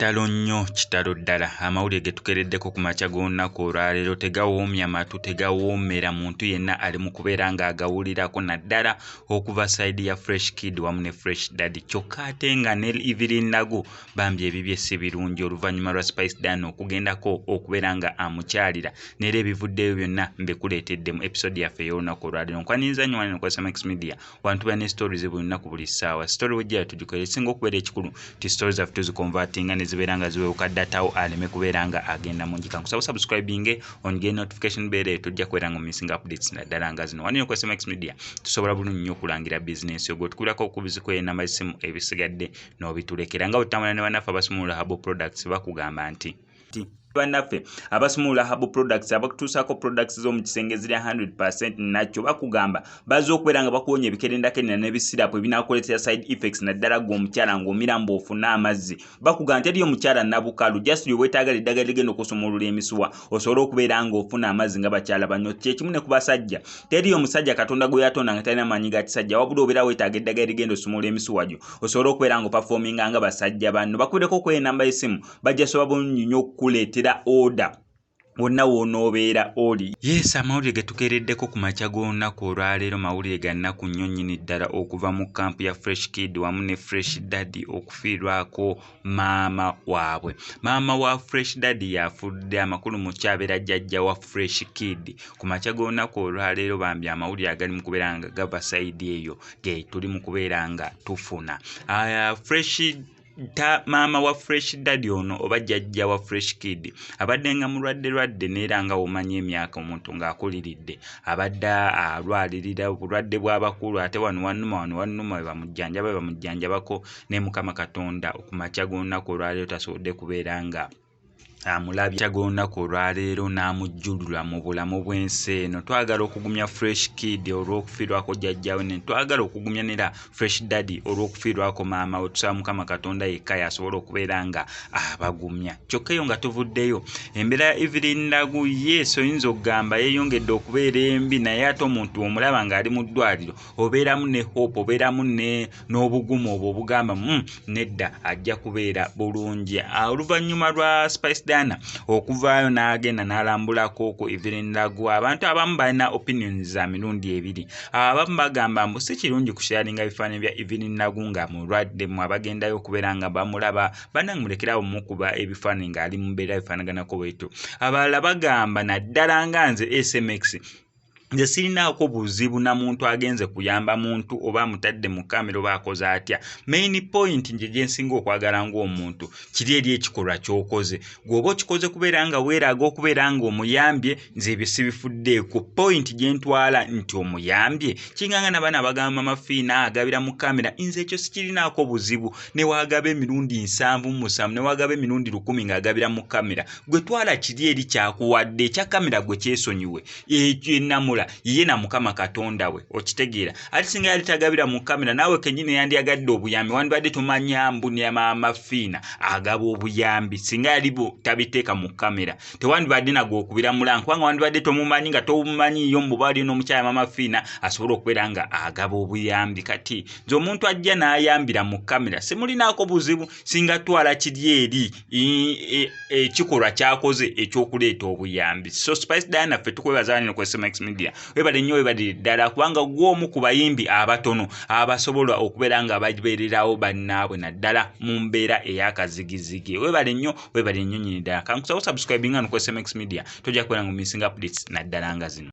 Kitalo nnyo, kitalo ddala. Amawulire ge tukeereddeko ku makya g'olunaku olwaleero tegawoomya matu, tegawoomera muntu yenna ali mu kubeera ng'agawulirako naddala okuva sayidi ya Fresh Kid wamu ne Fresh Daddy. Kyokka ate nga ne Evelyn Lagu bambi ebibye si birungi oluvannyuma lwa Spice Diana okugendako okubeera nga amukyalira n'era ebivuddeyo byonna mbikuleetedde mu episode yaffe ey'olunaku olwaleero. Nkwaniriza nnyo wano ku SMX Media wantu ba ne stories buli lunaku buli ssaawa. Story wejja tugikolera ekisinga okubeera ekikulu nti stories zaffe tuziconvertinga ne zibeera nga ziweewuka data wo aleme kubeera nga agenda mu njika. Nkusaba subscribinge onyige notification bell eyo tojja kubeera nga omissinga updates naddala nga zino. Wano ku SMX Media tusobola bulungi nnyo okulangira bizinensi yo gwe otukulako obukubizi ku enamba z'essimu ebisigadde n'obitulekera nga bwe tutambula ne bannaffe abasumulula Herbal Products bakugamba nti bannaffe abasumulula Herbal Products abakutuusaako products z'omu kisenge ziri 100% nakyo bakugamba bazze okubeera nga bakuwonya ebikerendakerenda n'ebisirapu ebinakuleetera side effects naddala gwe omukyala ng'omira mbu ofune amazzi. Bakugamba nti eriyo omukyala nabukalu just lye weetaagala eddagala ligenda okusumulula emisuwa osobole okubeera ng'ofuna amazzi nga bakyala banyo. Kyekimu ne ku basajja, teriyo omusajja Katonda gwe yatonda nga talina maanyi ga kisajja, wabula obeera weetaaga eddagala ligenda osumulula emisuwa gyo osobole okubeera ng'operforminga nga basajja banno. Bakubireko ku enamba y'essimu bajja sobola bulungi nnyo okukuleetera order wonna w'onoobeera oli. Yes, amawulire ge tukeereddeko ku makya g'olunaku olwaleero mawulire ga nnaku nnyo nnyini ddala okuva mu kkampu ya Fresh Kid wamu ne Fresh Daddy okufiirwako maama waabwe. Maama wa Fresh Daddy yafudde, amakulu mukyabeera jjajja wa Fresh Kid. Ku makya g'olunaku olwaleero bambi amawulire agali mu kubeera nga gava sayidi eyo ge tuli mu kubeera nga tufuna. Fresh ta maama wa Fresh Daddy ono oba jjajja wa Fresh Kid abadde nga mulwadde lwadde neera nga w'omanyi emyaka omuntu ng'akuliridde abadde alwalirira obulwadde bw'abakulu ate wano wannuma wano wannuma we bamujjanjaba we bamujjanjabako ne Mukama Katonda ku makya g'olunaku olwaleero tasobodde kubeera nga amulabye g'olunaku olwaleero n'amujjulula mu bulamu bw'ensi eno. Twagala okugumya Fresh Kid olw'okufiirwako jjajjawe ne twagala okugumya nera Fresh Daddy olw'okufiirwako maama we. Tusaba Mukama Katonda yekka y'asobola okubeera nga abagumya. Kyokka eyo nga tuvuddeyo embeera ya Evelyn Lagu yes oyinza okugamba yeeyongedde okubeera embi naye ate omuntu omulaba ng'ali mu ddwaliro obeeramu ne hope obeeramu n'obugumu obwo obugamba nedda ajja kubeera bulungi. Oluvannyuma lwa Spice Diana okuvaayo n'agenda n'alambulako ku Evelyn Lagu abantu abamu balina opinions za mirundi ebiri. Abamu bagamba mbu si kirungi kusharinga bifaananyi bya Evelyn Lagu nga mulwadde mmwe abagendayo okubeera nga bamulaba bannange mulekere awo mukuba ebifaananyi ng'ali mu mbeera bifaanaganako bwetyo. Abalala bagamba naddala nga nze SMX nze sirinaako buzibu na muntu agenze kuyamba muntu oba amutadde mu kamera oba akoze atya. Main point nje gye nsinga okwagala ng'omuntu kiri eri ekikolwa ky'okoze gw'oba okikoze kubeera nga weeraga okubeera ng'omuyambye nze ebyo sibifuddeeko. Point gye ntwala nti omuyambye kinganga n'abaana abagamba Mama Fiina agabira mu kamera nze ekyo sikirinaako buzibu ne waagaba emirundi 77 ne waagaba emirundi 1000 ng'agabira mu kamera gwe twala kiri eri kyakuwadde ekya kamera gwe kyesonyiwe ekyo ennamula ye na Mukama Katonda we okitegeera. Ate singa yali tagabira mu kamera naawe kennyini yandyagadde obuyambi wandibadde tomanya mbu ne Maama Fiina agaba obuyambi singa yali tabiteeka mu kamera tewandibadde nagwe okubira mulango kubanga wandibadde tomumanyi nga tomumanyiiyo mbu bali n'omukyala Maama Fiina asobola okubeera nga agaba obuyambi. Kati nze omuntu ajja n'ayambira mu kamera simulinaako buzibu singa twala kiri eri ekikolwa kyakoze ekyokuleeta obuyambi. So Spice Diana ffe tukwebaza wano ku SMX Media webale nnyo webalire ddala kubanga gw'omu ku bayimbi abatono abasobola okubeera nga babeererawo bannaabwe naddala mu mbeera ey'akazigizigi. Webale nnyo webale nnyo nnyini ddala. Kankusaba subscribinga no ku SMX Media tojja kubeera nga omissinga updates naddala nga zino.